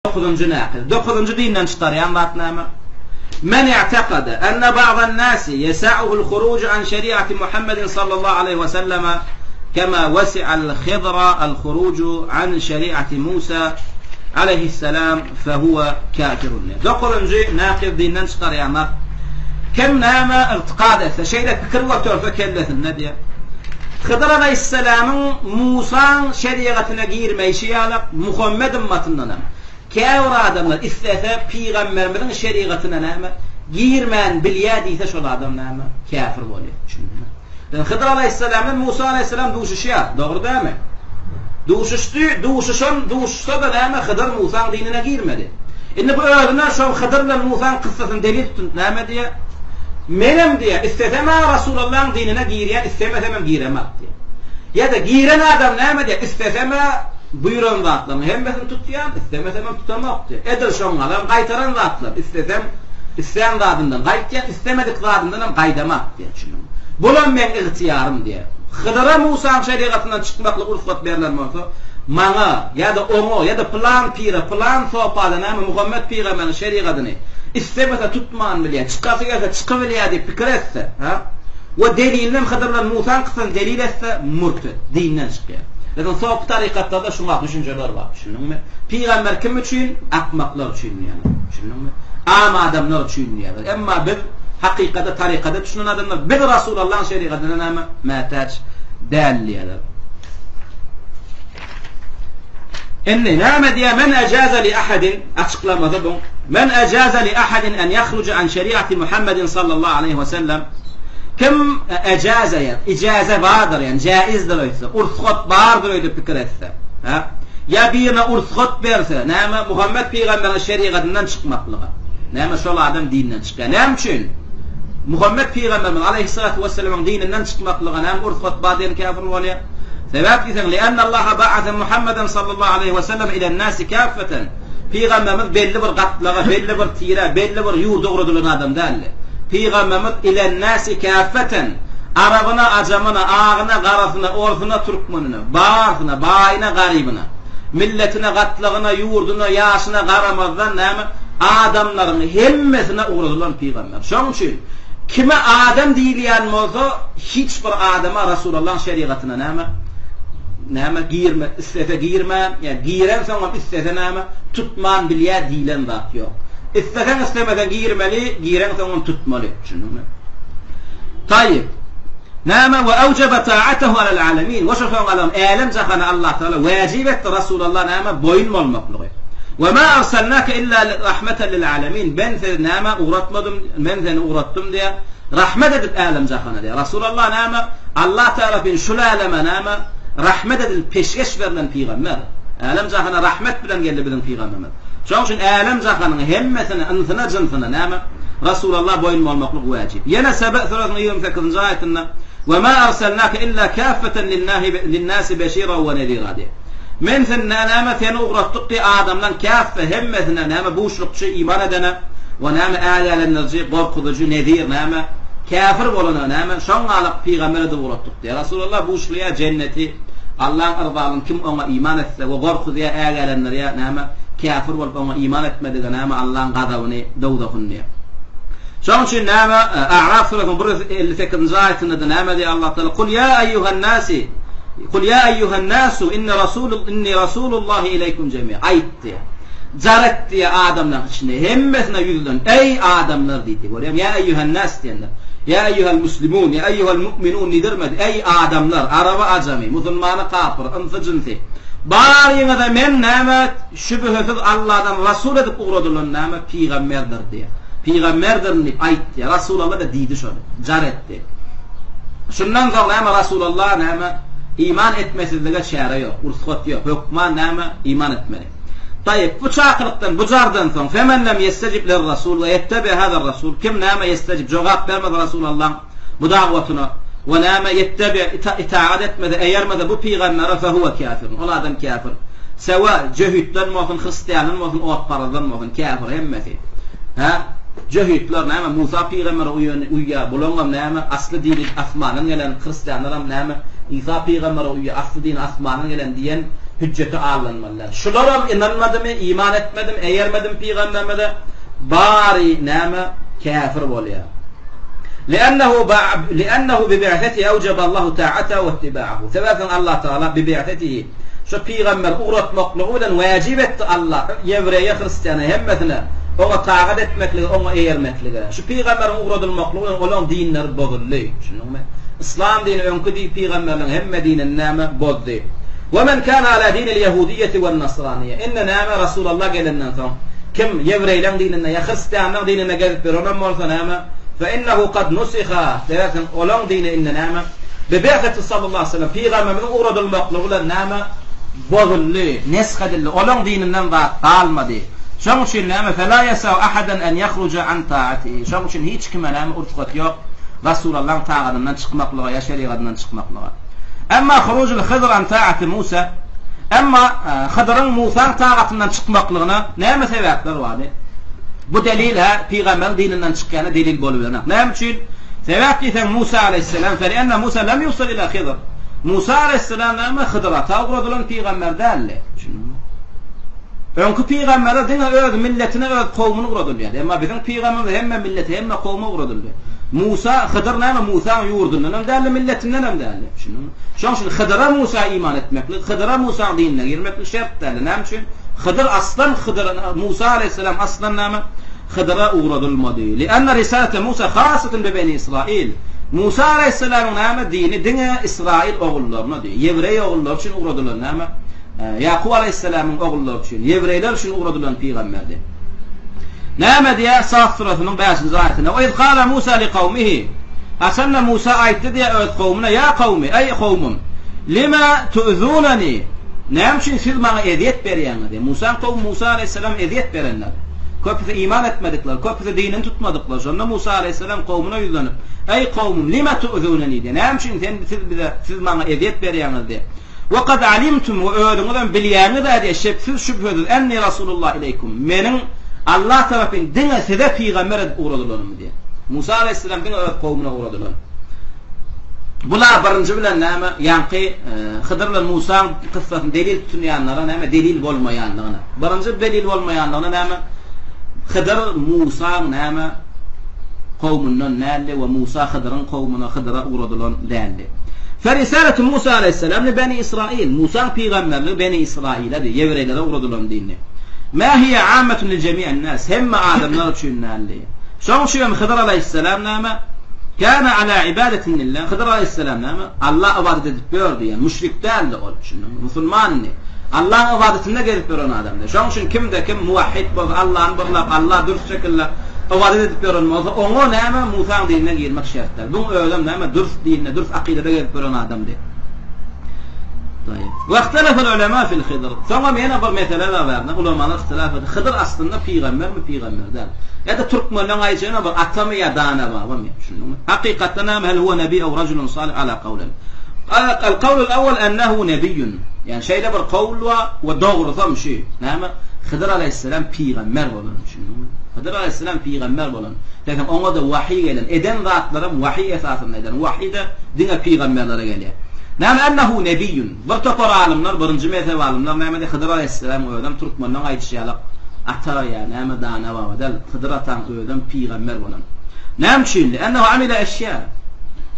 Dokuzynjy näkil. Dokuzynjy dinden çykarýan zat näme? Men i'tekade enne ba'dan nasi yesa'uhul huruju an şeriati Muhammedin sallallahu aleýhi we selleme kema wesi'al Hidra al huruju an şeriati Musa aleýhisselam fehuwe kafirun. Dokuzynjy näkil dinden çykarýan zat. Kim näme ygtykad etse, şeýle pikir göterse kellesinde diýýär. Hydyr aleýhisselamyň Musaň şerigatyna girmeýşi ýalak, Muhammet ymmatyndanam käbir adamlar islese pygamberimiziň şerigatyna näme girmän bilýä diýse şol adam näme käfir bolýar. Düşündiňmi? Ýöne Hydyr alaýhyssalam bilen Musa alaýhyssalam duşuşýar. Dogry dälmi? Duşuşdy, duşuşan, duşuşsa-da näme Hydyr Musaň dinine girmedi. Indi bu özüne şol Hydyr bilen Musaň kyssasyny delil tutunyp näme diýýär? Menem diýýär, islesem-ä Rasulallaň dinine girýän, islemesemem giremak diýýär. Ýa-da giren adam näme diýýär, Islesem-ä buýran zatlaryň hemmesini tutýan, islemesemem tutamok diýýär. Edil şoňňalam gaýtaran zatlar, islesem islän zadymdan gaýtýan, islemedik zadymdanam gaýdamak diýýär. Düşündiňmi? Bulam meň ygtyýarym diýýär. Hydyra Musaň şerigatyndan çykmaklyk rugsat berlen bolsa, maňa ýa-da oňa ýa-da pylan pire, pylan sopada näme Muhammet pygamberiň şerigatyny islemese tutman bilýär, çykasy gelse çykybilýär diýip pikir etse, ha? We delilinem Hydyr bilen Musaň kyssasyny delil etse, mürted, dinden çykýar. Lekin sopy tarykatlarda şuňa düşünjeler bar, düşündiňmi? Pygamber kim üçin? Akmaklar üçin diýýärler, düşündiňmi? Am adamlar üçin diýýärler. Emma biz hakykata, tarykata düşünen adamlar, biz Rasulallaň şerigatyna näme? Mätäç däl diýýärler. Indi näme diýýär? Men ejaza li ahadin açyklamasy bu. Men ejaza li ahadin en yahruja an şeriati Muhammedin sallallahu aleyhi ve sellem. Kim ejaza ýa ijaza bardyr, ýa jaizdir öýtse, ursgat bardyr öýdüp pikir etse, ha? Ýa birine ursgat berse, näme Muhammed pygamberiň şerigatyndan çykmaklyga. Näme şol adam dinden çykýar. Näme üçin? Muhammed pygamberimiz aleyhissalatu vesselamyň dininden çykmaklyga näme ursgat bar diýen käfir bolýar? Sebäp diýseň, Li'annallaha ba'ase Muhammeden sallallahu aleýhi we sellem ilen-nasi kaffeten. Pygamberimiz belli bir gatlaga, belli bir tirä, belli bir ýurda ugradylan adam däldi. Pygamberimiz ilen-nasi kaffeten, arabyna, ajamyna, agyna, garasyna, orsuna, türkmenine, barsyna, baýyna, garybyna, milletine, gatlagyna, ýurduna, ýaşyna garamazdan näme, adamlaryň hemmesine ugradylan pygamber. Şonuň üçin kime adam diýilýän bolsa, Hiç bir adama Rasulallaň şerigatyna näme näme girme islese girmän ýa girensoňam islese näme tutman bilýär diýlen zat ýok. Isleseň islemeseň girmeli, gireňsoňam tutmaly. Düşündiňmi? Taýyp. Näme we awjaba ta'atahu alal alamin. We şo soň alan älem jahana Allah Taala wajib etdi Rasulalla näme boýun bolmaklygy. We ma arsalnaka illa rahmeten lil alamin. Ben sizi näme ugratmadym, men seni ugratdym diýär. Rahmet edip älem-jahana diýýär. Resulallah näme? Allah tarapyn şul äleme näme? Rahmet edilip peşgeş berlen pygamber. Älem-jahana rahmet bilen geldi biziň pygamberimiz. Şonuň üçin älem-jahanyň hemmesine, ynsyna, jynsyna näme? Resulallah boýun bolmaklyk wajyp. Ýene Sebe süresiniň 28-nji aýatynda We ma arsalnake illa kaffeten linnasi beşira we nezira diýýär. Men seni näme seni ugratdyk diý adamlaň käffe hemmesine näme buşlukçy iman edene we näme ägälendiriji gorkuzyjy nezir näme käfir bolana näme şoň galak pygamber edip ugratdyk diý Rasulullah buşlaýa jenneti Allaň yrzalyny kim oňa iman etse we gorkuzýa ägälendirýä näme käfir bolup oňa iman etmedige näme Allaň gazabyny dowzahyny diý Şoň üçin näme A'raf surasynyň 158-nji aýatynda-da näme diýýär Allah Taala Kul ýa eýýuhan nasi Kul ýa eýýuhan nasu inni rasul inni rasulullahi ileýkum jemi'a. Aýt diýýär. Jar et diýýär adamlaryň içinde hemmesine ýüzlen. Eý adamlar diýdi. Görýäňmi? Ýa eýýuhan nas diýende. Ýa eýýuhal muslimun, ýa eýýuhal mu'minun diýdirmedi. Eý adamlar, araby ajamy, musulmany kapyr, ynsy jynsy. Baryňyza men näme şübhesiz Allahdan rasul edip ugradylan näme pygamberdir diýýär. Pygamberdirin diýip aýt diýýär. Rasulalla-da diýdi şony. Jar etdi. Şundan soň näme Rasulalla näme iman etmesizlige çäre ýok, rugsat ýok, hökman näme iman etmeli. Taýyp, bu çakylykdan, bu jardan soň femen lem ýestejib lir-rasul we ýettebi hazar-rasul kim näme ýestejib jogap bermez Rasulallaň bu dagwatyna we näme ýettebi itaat etmese, eýermese bu pygambere fehuwe käfirun ol adam käfir. Sewa jöhitden bolsun, hristiandan bolsun, otparazdan bolsun käfir hemmesi. Hä? Jöhitler näme Musa pygambere uýan uýýar, bulaňam näme asly dini asmandan gelen, hristianlaram näme Isa pygambere uýýar, asly dini asmandan gelen diýen. Hüjjete aldanmaly däl. Şularam ynanmadymy, iman etmedimi, eýermedimi pygamberimize, bary näme, käfir bolýar. Li'ennehu li'ennehu bibi'setihi ewjeballahu ta'atahu we ittiba'ahu. Sebäpden Allah Tagala bibi'setihi şu pygamberi ugratmaklygy bilen wäjip etdi Allah ýewreýe, hristiana hemmesine oňa tagat etmekligi, oňa eýermeklige. Şu pygamberiň ugradylmaklygy bilen olaň dinleri bozuldy. Düşündiňmi? Yslam dini öňki di pygamberleriň hemme dinini näme bozdy. We men kana ala dinil ýehudiýeti wen nasraniýe. Indi näme Rasulallah gelenden soň kim ýewreýleň dininde ýa hristianlaň dininde gezip ýörenem bolsa näme fe innehu kad nusiha sebäpden olaň dini indi näme bi bi'seti sallallahu aleyhi ve sellem pygamberimiziň ugradylmaklygy bilen näme bozuldy, nesh edildi, olaň dininden zat galmady. Şoň üçin näme fe la yesau ahadan en yahruja an taatihi. Şoň üçin hiç kime näme rugsat ýok Rasulallaň tagadyndan çykmaklyga ýa şerigadyndan çykmaklyga. Emma hurujul Hydyr an taati Musa, Emma Hydyryň Musaň tagatyndan çykmaklygyna näme sebäpler bardy? Bu delil-hä pygamberiň dininden çykýana delil boluberenok. Näme üçin? Sebäp diýseň Musa aleýhisselam, felienne Musa lem yursel ila Hydyr. Musa aleýhisselam näme Hydyr ata ugradylan pygamber däldi. Düşündiňmi? Öňki pygamberler diňe öz milletine, öz kowumyna ugradylýardy. Emma biziň pygamberimiz hemme millete, hemme kowuma ugradyldy. Musa, Hydyr näme Musaň ýurdundan hem däldi, milletinden hem däldi. Düşündiňmi? Şonuň üçin Hydyra Musa iman etmeklik, Hydyra Musaň dinine girmeklik şert däldi. Näme üçin? Hydyr aslan Hydyr Musa aleýhissalam aslan näme? Hydyra ugradylmady. Lianna risalete Musa hasatun bi beni Israil. Musa aleýhissalamyň näme dini diňe Israil ogullaryna di. Ýewreý ogullary üçin ugradylan näme? Ýakup alaýhyssalamyň ogullary üçin, ýewreýler üçin ugradylan pygamberdi. Näme diýýär Saf surasynyň bäşinji aýatynda? Wa iz kala Musa li kawmihi. Haçanda Musa aýtdy diýýär öz kowmuna, Ýa kawmi, eý kowmum, lima tu'zunani? Näme üçin siz maňa ezýet berýäňiz? diýýär. Musaň kowmy Musa alaýhyssalama ezýet berenler. Köpüsi iman etmedikler, köpüsi dinini tutmadyklar. Şonda Musa alaýhyssalam kowmuna ýüzlenip, Eý kowmum, lima tu'zunani? diýýär. Näme üçin sen siz bize siz maňa ezýet berýäňiz? diýýär. We kad alimtum we özüňizem bilýäňiz-ä diýýär, şeksiz-şübhesiz, enni Rasulullah ileýkum, meniň Allah tarapyn diňe size pygamber edip ugradylanymy diýýär. Musa alaýhyssalam diňe öz kowumyna ugradylan. Bular birinji bilen näme, ýaňky Hydyr bilen Musaň kyssasyny delil tutunýanlara näme delil bolmaýandygyny. Birinji delil bolmaýandygyny näme, Hydyr Musaň näme kowmundan däldi we Musa Hydyryň kowmuna, Hydyra ugradylan däldi. Fe-risalatu Musa aleýhissalam li Beni Israil, Musaň pygamberligi Beni Israiledi, ýewreýlere ugradylan dindi. Ma hiýe ammetun li jemi'in nas, hemme adamlar üçin däldi. Şoň üçin hem Hydyr aleýhissalam näme? Kana ala ibadetin lillah, Hydyr aleýhissalam näme? Alla ybadat edip ýördi, ýagny müşrik däldi ol, düşündiňmi? Musulmandy. Allaň ybadatynda gezip ýören adamdy. Şoň üçin kimde-kim muwahhid bolsa, Allany birläp, Alla dürs şekilde ybadat edip ýören bolsa, oňa näme? Musaň dinine girmek şert däl. Buň özem näme? Dürs dinde, dürs akydada gezip ýören adamdy. Taýyp. Wehtelefel ulema fil Hydr. Soňam ýene bir mesele bar bärde. Ulamalar ihtilaf etdi. Hydyr aslynda pygambermi, pygamber däl. Ýa-da türkmenleň aýtjagyna bir atamy ýa dana babamy? Düşündiňmi? Hakykatda näme? Hel huwa nebi ew rajulun salih ala kawleýn. Al kawlul awwal ennehu nebiýun. Ýani şeýle bir kawl bar we dogrusam şu. Näme? Hydyr aleýhissalam pygamber bolan. Düşündiňmi? Hydyr aleýhissalam pygamber bolan. Diýseň oňa-da wahyý gelen. Eden zatlaram wahyý esasynda eden. Wahyý-da diňe pygamberlere gelýär. Näme ennehu nebiýun. Bir topar alymlar, birinji mezhep alymlar näme diýýär? Hydyr aleýhissalamyň özem türkmenleň aýdyşy ýaly ata ýa näme dana baba däl. Hydyr ataň özem pygamber bolan. Näme üçin? Li'ennehu amile eşýa.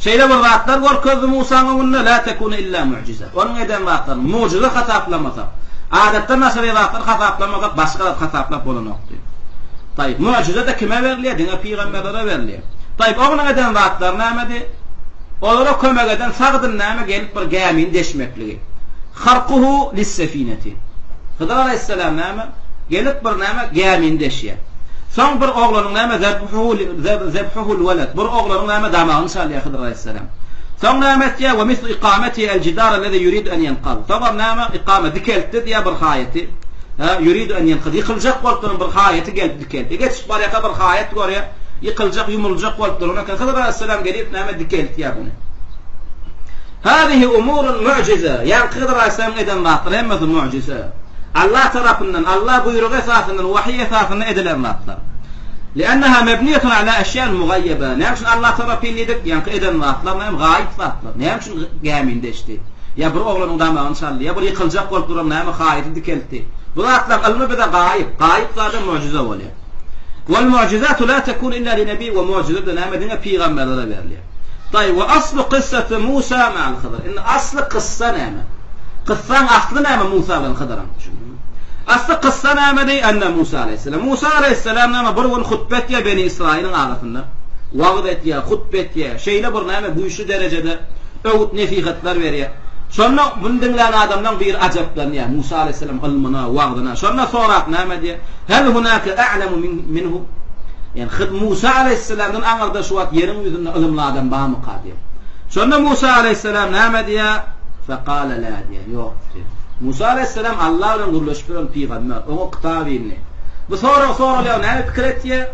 Şeýle bir zatlar görkezdi Musaň öňünde, la tekunu illa mu'jiza. Onuň eden zatlaryny mugjyza hasaplamasak, adatdan daşary zatlar hasaplamasak, başga zat hasaplap bolanokdy. Taýyp, mugjyza-da kime berilýär? Diňe pygamberlere berilýär. Taýyp, onuň eden zatlary nämedi? Olara kömek eden Sagdyn näme gelip bir gämini deşmekligi. Harkuhu lissefineti. Hydyr alaýhyssalam näme? Gelip bir näme gämini deşýär. Soň bir oglanyň näme zebhuhu zebhuhul weled. Bir oglanyň näme damagyny çalýar Hydyr alaýhyssalam. Soň näme etýär? We mislu ikameti el jidar ellezi yuridu en ýenqad. Soňam näme ikame dikeltdi diýýär bir haýaty. Hä, yuridu en ýenqad. Ýykyljak bolup duran bir haýaty gelip dikeltdi. Geçip barýarka bir haýat görýär. Ýykyljak, ýumuljak bolup duran eken. Hydyr alaýhyssalam gelip näme dikeltýär buny. Hazihi umurun mu'jize. Ýaňky Hydyr alaýhyssalamyň eden zatlary hemmesi mu'jize. Allah tarapyndan, Allah buýrugy esasyndan, wahyý esasynda edilen zatlar. Li'enneha mebniýetun ala eşýain mugaýýebe. Näme üçin Allah tarapyn diýdik? Ýaňky eden zatlar näme? Gaýyp zatlar. Näme üçin gämini deşdi? Ýa bir oglanyň damagyny çaldy, ýa bir ýykyljak bolup duran näme haýyty dikeltdi. Bu zatlaryň ylmy bize gaýyp. Gaýyp zadam mugjyza bolýar. Wal mu'jizatu la tekunu illa li nebi we mu'jiza-da näme diňe pygamberlere berilýär. Taý we aslu kyssasy Musa ma'al Hydyr. Indi asly kyssa näme? Kyssaň asly näme Musa bilen Hydyryň? Düşündiňmi? Asly kyssa nämedi? Enne Musa aleýhisselam. Musa aleýhisselam näme bir gün hutbe etýär Beni Israýylyň arasynda. Wagyz etýär, hutbe etýär. Şeýle bir näme güýçli derejede öwüt nesihatlar berýär. Şonda muny diňlän adamlaň biri ajaplanýar Musa aleýhisselam ylmyna, wagzyna. Şonda sorap näme diýýär? Hel hunake a'lemu minhu? Ýagny Hyd Musa aleýhisselamdan aňyrda şu wagt ýeriň ýüzünde ylymly adam barmyka diýýär. Şonda Musa aleýhisselam näme diýýär? Fekale la diýýär, ýok diýýär. Musa aleýhisselam Allah bilen gürleşip ýören pygamber, oňa kitap indi. Bu sorag soralýar, näme pikir etýär?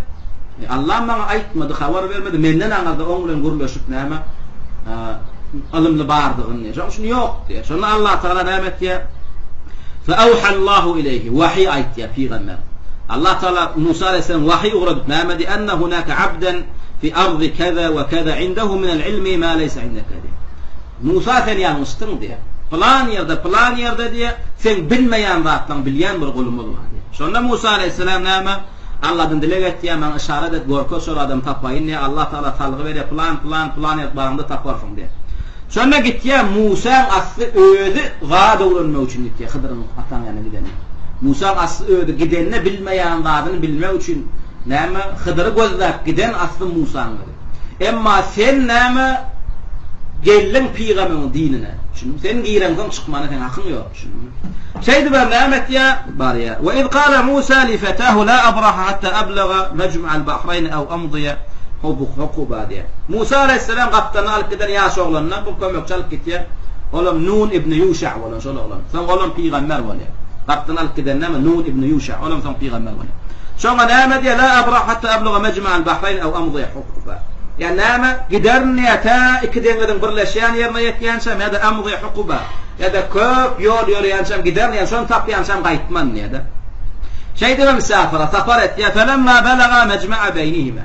E, Allah maňa aýtmady, habar bermedi, menden aňyrda oň bilen gürleşip näme ylymly bardygyny diýýär. Şonuň üçin ýok diýýär. Şonda Allah Tagala näme etýär? Fe awhallahu ileýhi, wahyý aýtýar pygamber. Allah Tagala Musa aleýhissalam wahyý ugradyp näme diýýär? Enne hunake abden fi ardy keza we keza indehu minel ilmi ma leýse indeke diýýär. Musa sen ýalňyşdyň diýýär. Pylan ýerde, pylan ýerde diýýär, seň bilmeýän zatlaryňy bilýän bir gulumyz bar diýýär. Şonda Musa aleýhissalam näme? Alladan dileg etýär, maňa yşarat et, görkez şol adamy tapaýyn diýýär. Allah Tagala salgy berýär, pylan, pylan, pylan ýerde baraňda taparsyň diýýär. Şonda gitýär, Musaň asly özi zat öwrenmek üçin gitýär, Hydyryň ataň ýanyna gidende. Musaň asly özi gidende bilmeýän zadyny bilmek üçin, näme, Hydyry gözläp giden asly Musaň özi. Emma sen näme, geldiň pygamyň dinine. Düşündiňmi? Sen gireňsoň çykmana seň hakyň ýok. Düşündiňmi? Şeýdibem näme etýär? Barýar. We iz kala Musa li fetahu la abraha hatta ablaga mejma'al bahrayn aw amdiya hukuba diýýär. Musa aleýhissalam gapdalyna alyp giden ýaş oglanyna bu kömekçi alyp gitýär. Olam Nun ibn Ýuşa bolan şol oglan. Soň olam pygamber bolýar. Gapdalyna alyp giden näme? Nun ibn Ýuşa. Olam soň pygamber bolýar. Şoňa näme diýýär? La abraha hatta ablaga mejma'al bahrayn aw amdiya hukuba. Ýa näme? Giderin diýýär tä iki deňiziň birleşýän ýerine ýetýänçäm ýa-da amdiya hukuba. Ýa-da köp ýol ýöreýänçäm giderin, ýa şony tapýançam gaýtman diýýär-de. Şeýdibem safara, sapar etýär. Felemma belaga mejme'a beýnihima.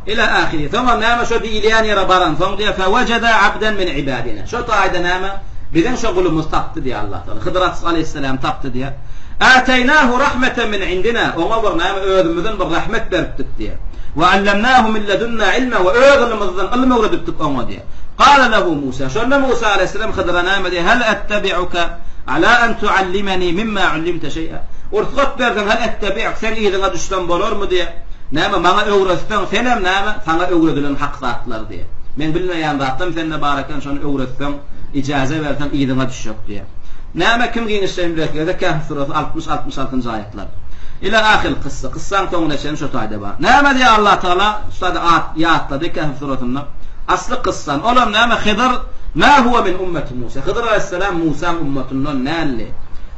Ila ahiri. Soňam näme şo diýilýän ýere baransoň diýýär, fewejeda abden min ibadina. Şo taýda näme? Biziň şo gulumyzy tapdy diýýär Allah Taala. Hydyr aleýhissalam tapdy diýýär. Ateýnahu rahmeten min indina. Oňa bir näme özümizden bir rahmet beripdik diýýär. Ve allamnahu min ledunna ilma we öz ylmymyzdan ylym öwredipdik oňa diýýär. Gala lehu Musa, şonda Musa aleýhissalam Hydyra näme diýýär, Hel ettebi'uke ala en tuallimeni mimma ullimte şeý'a. Rugsat berseň, hel ettebi'uk, seň yzyňa düşsem bolarmy diýýär. Näme, maňa öwretseň, senem näme, saňa öwredilen hak zatlary diýýär. Meň bilmeýän zatlarym sende bar eken, şony öwretseň, ijaza berseň, yzyňa düşjek diýýär. Näme, kim giňişleýin bilesi gelse, Kehf surasy 60, 66-njy aýatlar. Ila ahiril kyssa, kyssaň soňuna çenli şo taýda bar. Näme diýýär Allah Tagala, şu taýda at ýatlady Kehf surasynda. Asly kyssan. Olam näme Hydyr ma huwa min ummeti Musa. Hydyr aleýhissalam Musaň ummatyndan däldi.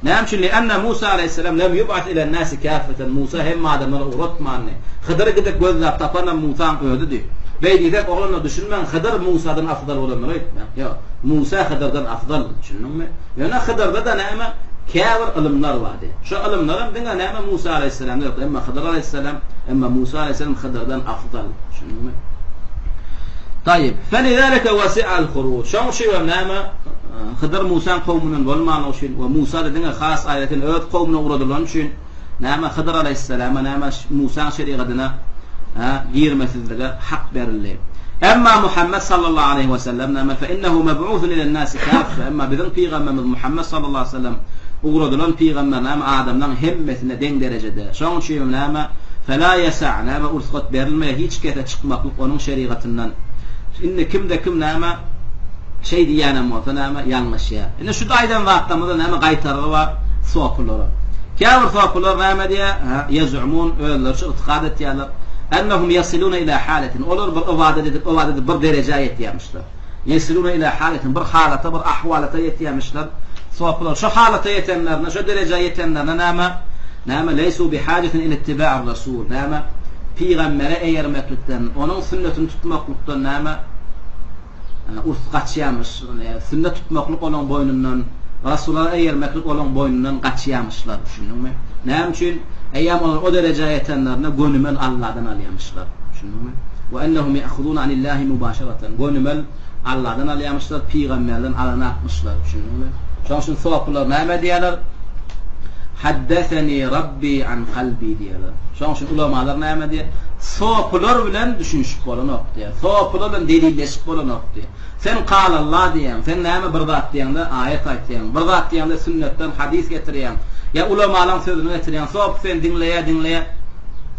Näme üçin? Lianna Musa aleýhissalam lem yub'as ilen nasi kaffeten. Musa hemme adamlara ugratmandy. Hydyry gidip gözläp tapanam Musaň özüdi. Beý diýsek oglanlar düşünmäň Hydyr Musadan afdal bolandyr öýtmäň. Ýok. Musa Hydyrdan afdal. Düşündiňmi? Ýöne Hydyrda-da näme käbir ylymlar bardy. Şo ylymlaram diňe näme Musa aleýhissalamda ýokdy. Emma Hydyr aleýhissalam, emma Musa aleýhissalam Hydyrdan afdal. Düşündiňmi? Taýyp. Felizalike wasi'al huruj. Şoň üçin hem näme? Hydyr Musaň kowmundan bolmanlygy üçin we Musa-da diňe has aýratyn öz kowmuna ugradylany üçin näme Hydyr aleýhissalama näme Musaň şerigadyna girmesizlige hak berildi. Emma Muhammet sallallahu aleýhi we sellem näme fe innehu meb'usun ilen nasi kaffe. Emma biziň pygamberimiz Muhammet sallallahu aleýhi we sellem ugradylan pygamber näme adamlaryň hemmesine deň derejede. Şoň üçin hem näme Fela ýesa, näme ursgat berilmeýär hiç kese çykmaklyk onuň şerigatyndan. Indi kimde-kim näme şeý diýýänem bolsa näme ýalňyşýar. Indi şu aýdan zatlarymyzda näme gaýtargy bar sopulara. Käbir sopular näme diýýär? Ha, ýezumun özleriçe ygtykad etýärler. Ennehum ýasiluna ila haletin. Olar bir ybadat edip, ybadat edip bir derejä ýetýärmişler. Ýesiluna ila haletin, bir halata, bir ahwalata ýetýärmişler. Sopular şo halata ýetenlerine, şo derejä ýetenlerine näme? Näme leýsu bihajetin ila ittiba'ir rasul. Näme? Pygambere eýermeklikden, onuň sünnetini tutmaklykdan näme? Urs gaçýarmyş. Sünnet tutmaklyk olaň boýnundan, Rasula eýermeklik olaň boýnundan gaçýarmyşlar, düşündiňmi? Näme üçin? Eýýäm olar o derejä ýetenlerinde gönümel Alladan alýarmyşlar. Düşündiňmi? Wa ennehum ya'huzuna anillahi mubaşaratan. Gönümel. Alladan alýarmyşlar, pygamberden alanakmyşlar, düşündiňmi? Şonuň üçin sopylar näme diýýärler? Haddeseni Rabbi an kalbi diýýärler. Şonuň üçin ulamalar näme diýýär? Sopylar bilen düşünişip bolanok diýýär. Sopylar bilen delilleşip bolanok diýýär. Sen kalalla diýýäň, sen näme bir zat diýeňde aýat aýtýaň, bir zat diýeňde sünnetden hadys getirýäň, ýa ulamalaň sözüni getirýäň, sopy seni diňleýär, diňleýär.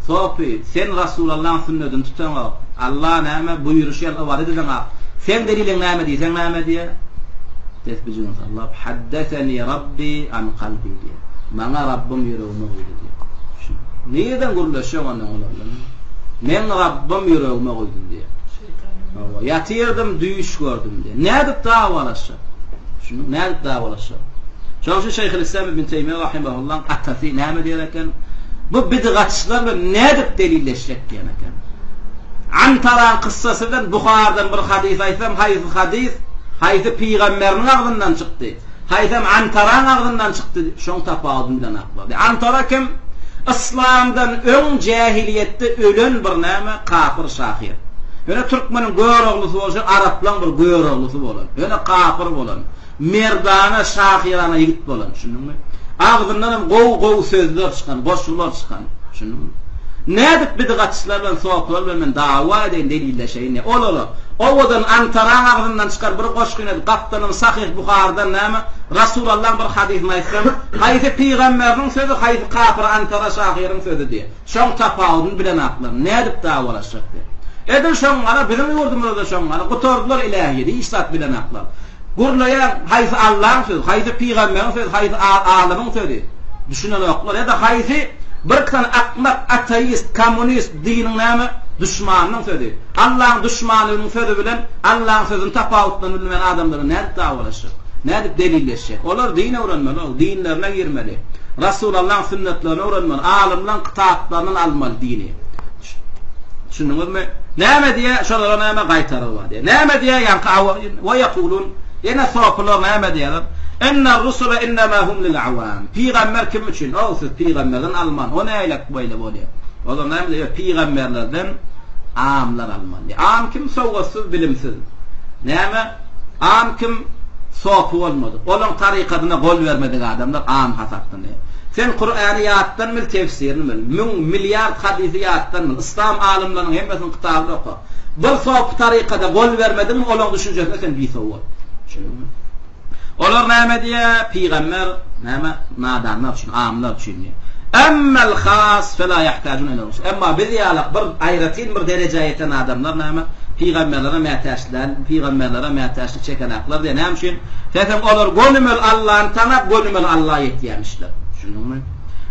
Sopy, sen Rasulallaň sünnedini tutaňok. Alla näme buýruşy ýaly ybadat edeňok. Seň deliliň näme diýseň näme diýýär? Tesbijini sallap, Haddeseni Rabbi an kalbi diýýär. Maňa Rabbym ýüregime guýdy diýýär. Nireden gürleşjek ondan olar bilen? Meň Rabbym ýüregime guýdy diýýär. Hawa, ýatyrdym, düýş gördüm diýýär. Nädip dawalaşjak? Düşündiňmi? Nädip dawalaşjak? Şonuň üçin Şeýhülislam ibn Teýmiýe rahimahullaň atasy näme diýer eken? Bu bidgatçylar bilen nädip delilleşjek diýen eken. Antaraň kyssasy bilen Buhardan bir hadys aýtsam, haýsy hadys, haýsy pygamberiniň agzyndan çykdy? Haýsam Antaraň agzyndan çykdy, şoň tapawudyny bilenaklar. Antara kim? Yslamdan öň jähiliýetde ölen bir näme, kapyr şahyr. Ýöne türkmeniň Göroglysy bolşy araplaň bir Göroglysy bolan. Ýöne kapyr bolan. Merdana, şahyrana ýigit bolan, düşündiňmi? Agzyndanam gowy-gowy sözler çykan, goşgular çykan, düşündiňmi? Nädip bidgatçylar bilen, sopylar bilen men dawa edeýin, delilleşeýin diýýär. Olara, owadan Antaraň agzyndan çykan bir goşgyny aýdyp, gapdalyndan Sahyh Buharydan näme, Rasulallaň bir hadysyny aýtsam, haýsy pygamberiniň sözi, haýsy kapyr Antara şahyryň sözi diýýär. Şoň tapawudyny bilenaklar, nädip dawalaşjak diýip. Edil şoňňala biziň ýurdumyzda-da şoňňala, gutardylar ilähiýedi, hiç zat bilenaklar. Gürleýäň, haýsy Allaň sözi, haýsy pygamberiň sözi, haýsy alymyň sözi, düşünenoklar. Ýa-da haýsy bir sany akmak, ateist, kommunist, diniň näme, duşmanynyň sözi. Allaň duşmanynyň sözi bilen Allaň sözüni tapawutlanyp bilmeýän adamlara nädip dawalaşjak? Nädip delilleşjek? Olar din öwrenmeli, dinlerine girmeli. Rasulallaň sünnetlerini öwrenmeli, alymlaň kitaplaryndan almaly dini. Düşündiňizmi? Näme diýýär? Şolara näme gaýtargy bar diýýär. Näme diýýär? Ýaňky we ýekulun ýene sopylar näme diýýärler? Inner rusula innema hum lil awam. Pygamber kim üçin? O siz pygamberden alman, o nähili beýle bolýar? Olar näme diýýär? Pygamberlerden amlar almaly. Am kim? Sowatsyz, bilimsiz. Näme? Am kim? Sopy bolmadyk, olaň tarykadyna gol bermedik adamlar am hasaplanýar. Sen Kurany ýatdan bil, tefsirini bil. Müň, milliard hadysy ýatdan bil. Yslam alymlarynyň hemmesiniň kitabyny oka. Bir sopy tarykada gol bermediňmi, olaň düşünjesine sen bisowat. Düşündiňmi? Olar näme diýýär? Pygamber näme? Nadanlar üçin, amlar üçin diýýär. Emmel has fela ýahtajun ila rusul. Emma biz ýalak bir aýratyn bir derejä ýeten adamlar näme? Pygamberlere mätäç däl, pygamberlere mätäçlik çekenaklar diýýär. Näme üçin? Sebäbi olar gönümel Allany tanap, gönümel Alla ýetýärmişler. Düşündiňmi?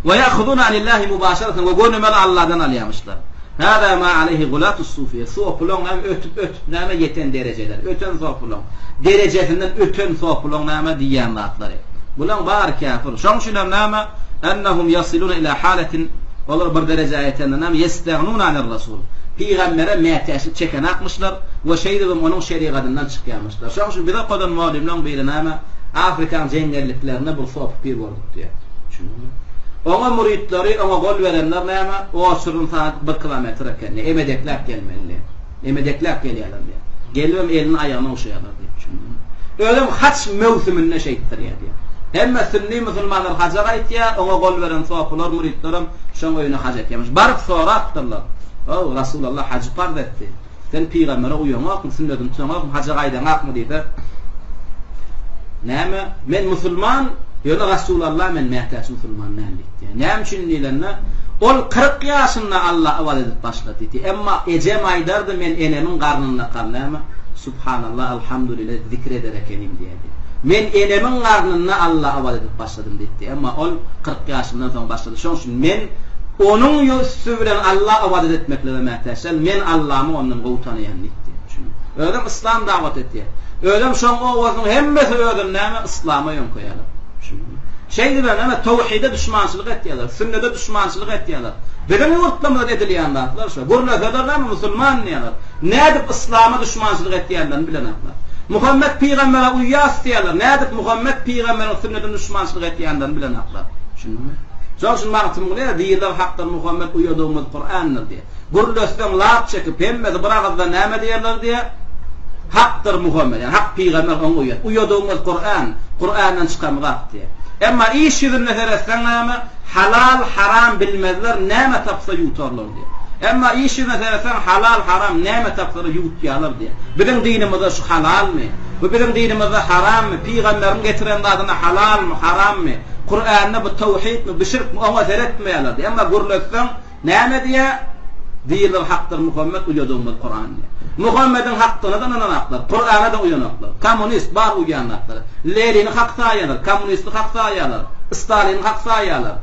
We ýahuzuna anillahi mubaşaratan we gönümel Alladan alýarmyşlar. Hâzâ mâ aleyhi gulâtus sufiýe, sopulaň näme ötüp-ötüp näme ýeten derejeleri, öten sopulaň, derejesinden öten sopulaň näme diýýän zatlary. Bulaň bary käfir. Şoň üçin hem näme, ennehum ýasilûne ilâ hâletin, olar bir derejä ýetende näme, ýestegnûne anir-rasul, pygambere mätäçlik çekenakmyşlar we şeýdibem onuň şerigadyndan çykýarmyşlar. Şoň üçin bize okadan mugallymlaň biri näme, Afrikaň jeňňelliklerinde bir sopy pir gördük diýýär. Düşündiňmi? Oňa müritlary, oňa gol berenler näme, oçuryn sagat bir kilometr ekeni, emedekläp gelmeli. Emedekläp gelýärler diýýär. Gelibem elini aýagyny ogşaýarlar diýip, düşündiňmi? Özem haç möwsüminde şeýtdirýär diýýär. Hemme sünni musulmanlar haja gaýtýar, oňa gol beren sopular, müritlerem şoň öýüne haj etýärmiş. Baryp sorapdyrlar. Ow, Rasulallah hajy parz etdi. Sen pygambere uýaňokmy, sünnetini tutaňokmy, haja gaýdaňakmy diýse, Näme, men musulman, ýöne Rasulalla men mätäç musulman däl diýipdi. Näme üçin diýlende, ol 40 ýaşynda Alla ybadat edip başlady diýdi. Emma ejem aýdardy, men enemiň garnyndakam näme, Subhanallah, Alhamdulillah zikr eder ekenim diýerdi. Men enemiň garnynda Alla ybadat edip başladym diýipdi. Emma ol 40 ýaşyndan soň başlady. Şonuň üçin men Onuň üsti bilen Alla ybadat etmeklige mätäç däl, men Allamy ondan gowy tanaýan diýipdi. Özem yslam dawat etýär. Özem şoň owazynyň hemmesi özüni näme yslama ýöňkeýärler. Şeýdibem näme towhide duşmançylyk etýärler, sünnede duşmançylyk etýärler. Biziň ýurtlarymyzda edilýän zatlar şo. Gürleseler näme musulman diýýärler. Nädip yslama duşmançylyk etýänlerini bilenoklar. Muhammet pygambere uýýas diýýärler. Nädip Muhammet pygamberiň sünnedine duşmançylyk etýänlerini bilenoklar. Düşündiňmi? Şonuň üçin Magtymguly diýler Hakdan Muhammet uýadygymyz Kurandyr diýýär. Gürletseň lap çekip, hemmesi bir agyzdan näme diýerler diýýär? Hakdyr Muhammet, ýagny hak pygamber oňa uýýas. Uýadygymyz Kuran, Kurandan çykan zat diýýär. Emma iş ýüzünde seretseň näme? Halal, haram bilmezler, näme tapsa ýutarlar diýýär. Emma iş ýüzüne seretseň halal, haram näme tapsalar ýutýarlar diýýär. Biziň dinimizde şu halalmy? Bu biziň dinimizde harammy? Pygamberiň getiren zadyna halalmy, harammy? Kuranda bu tawhidmi, bu şirkmi oňa seretmeýärler diýýär. Emma gürletseň Näme diýýär? Diýildir hakdyr Muhammet uýadygymyz Kuran diýýär. Muhammediň hakdygyna-da ynananaklar, Kurana-da uýanaklar. Kommunist bar uýýan zatlary. Lenini hak saýýarlar, kommunisti hak saýýarlar, Stalini hak saýýarlar.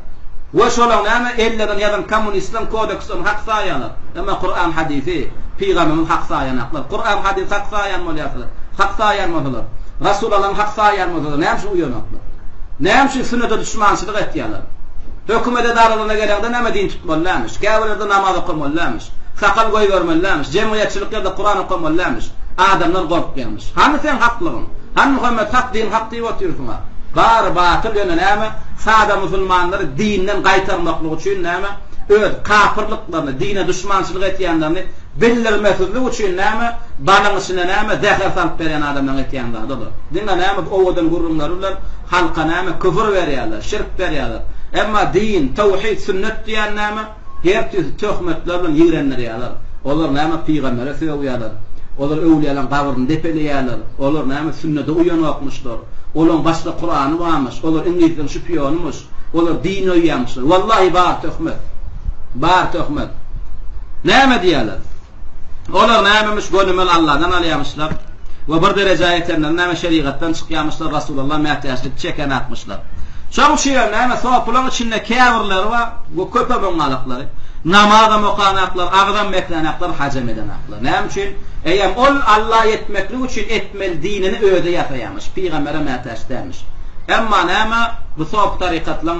We şolaň näme ellerden ýazan kommunistleriň kodekslerini hak saýýarlar. Emma Kuran hadysy, pygamberimizi hak saýanaklar. Kuran hadysy hak saýýan bolýarsalar, hak saýýan bolsalar, Rasulallany hak saýýan bolsalar näme üçin uýanaklar? Näme üçin sünnete duşmançylyk etýärler? Hökümet edaralaryna geleňde näme din tutmaly dälmiş, käbirlerde namaz okamaly dälmiş, sakal goýbermeli dälmiş, jemgyýetçilik ýerde Kuran okamaly dälmiş, adamlar gorkýarmyş. Hany seň haklygyň? Hany Muhammet hak din hak diýip otyrsyňa? Bary batyl ýöne näme sada musulmanlary dinden gaýtarmaklyk üçin näme öz kapyrlyklaryny dine duşmançylyk etýänlerini bildirmesizlik üçin näme balyň içine näme zäher salyp berýän adamlaryň etýän zady olar. Diňe näme owadan gürrüňleri bilen Halka näme küfür berýärler, şirk berýärler. Emma din, tawhid, sünnet diýen näme? Her tüýsli töhmetler bilen ýigrendirýärler. Olar näme pygambere sögýärler. Olar öwlüýalaryň gabryny depeleýärler. Olar näme sünnete uýanokmyşlar. Olaryň başda Kurany barmyş. Olar iňlisleriň şpiýonymyş. Olar din öýýärmişler. Wallahi bar töhmet. Bar töhmet. Näme diýýärler? Olar nämemiş gönümel Alladan alýamyşlar we bir derejä ýetenleri näme şerigatdan çykýamyşlar Rasulalla mätäçlik çekenakmyşlar. Şoň üçinem näme sopulaň içinde käbirleri bar we köpem oňňalaklary namazam okanaklar agzam beklänaklar hajam edenaklar. Näme üçin? Eýýäm ol Alla ýetmeklik üçin etmeli dinini özi ýasaýamyş pygambere mätäç dälmiş. Emma näme bu sopy tarykatlaň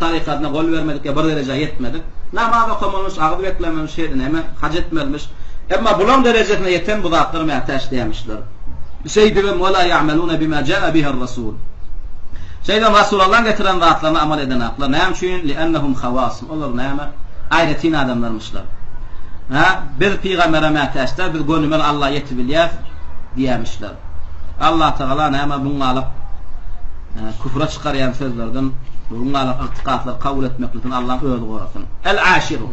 tarykatyna gol bermedik ýa bir derejä ýetmedik. Namaz okamalymış, agyz beklemelimiş, her näme, haj etmelimiş. Emma bulaň derejesine ýeten bu zatlara mätäç dälmişler. Şeýdibem wela ýa'melune bima ja'a bihi'r-rasul. Şeýdibem Rasulallaň getiren zatlaryna amal edenaklar. Näme üçin? Li'ennehum hawas. Olar näme? Aýratyn adamlarmyşlar. Hä? Biz pygambere mätäç däl, biz gönümel Alla ýetibilýäs diýýämişler. Allatagala näme buňňalyk küfre çykarýan sözlerden, buňňalyk ygtykatlary kabul etmeklikden Allaň özi gorasyn. El-aşiru.